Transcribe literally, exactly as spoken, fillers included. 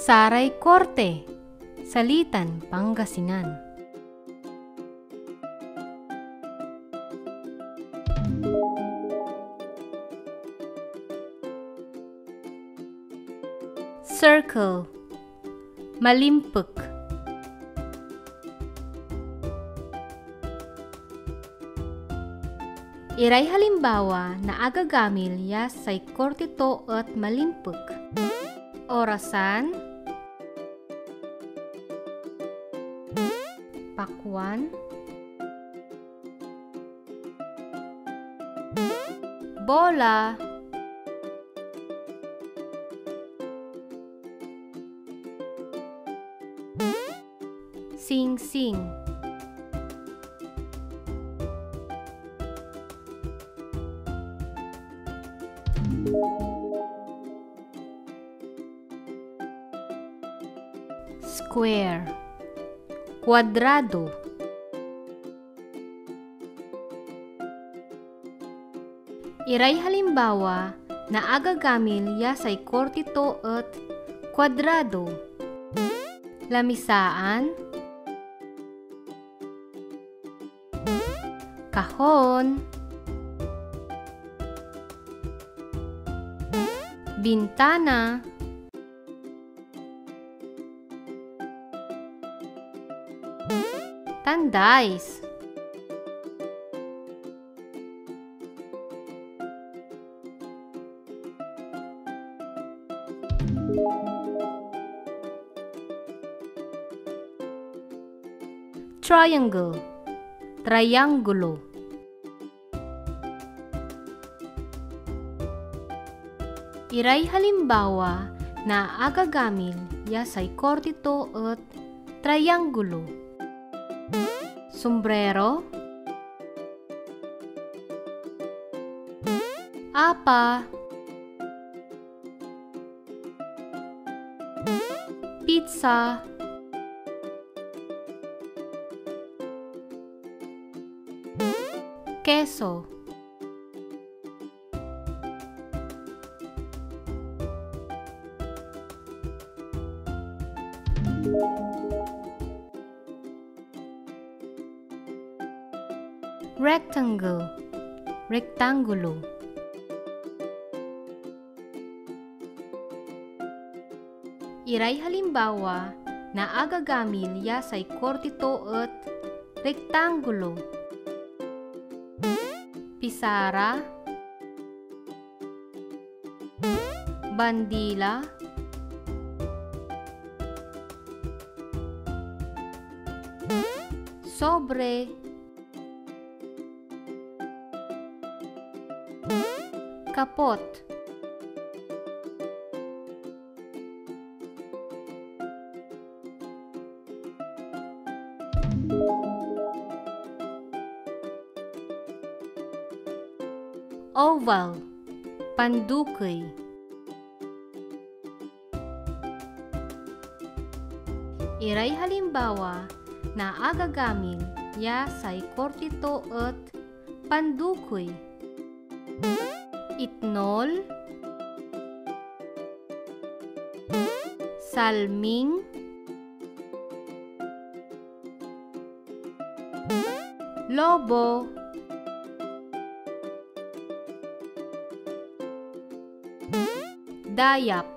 Saray korte, salitan Pangasinan. Circle, malimpek. Iray halimbawa na agagamil ya say korte to et malimpek: orasan, pakwan, bola, singsing. Square, kuadrado. Iray halimbawa na agagamil ya say korte to et kuadrado: lamisaan, kahon, bintana, tan dais. Triangle, triangulo. Iray halimbawa na agagamil ya say korte to et triangulo: sombrero, apa, pizza, keso. Rectangle, rektangulo. Iray halimbawa na agagamil ya say korte to et rektangulo: pisara, bandila, sobre, kapot. Oval, pandukey. Iray halimbawa na agagamil ya say korte to et pandukey: itnol, salming, lobo, dayap.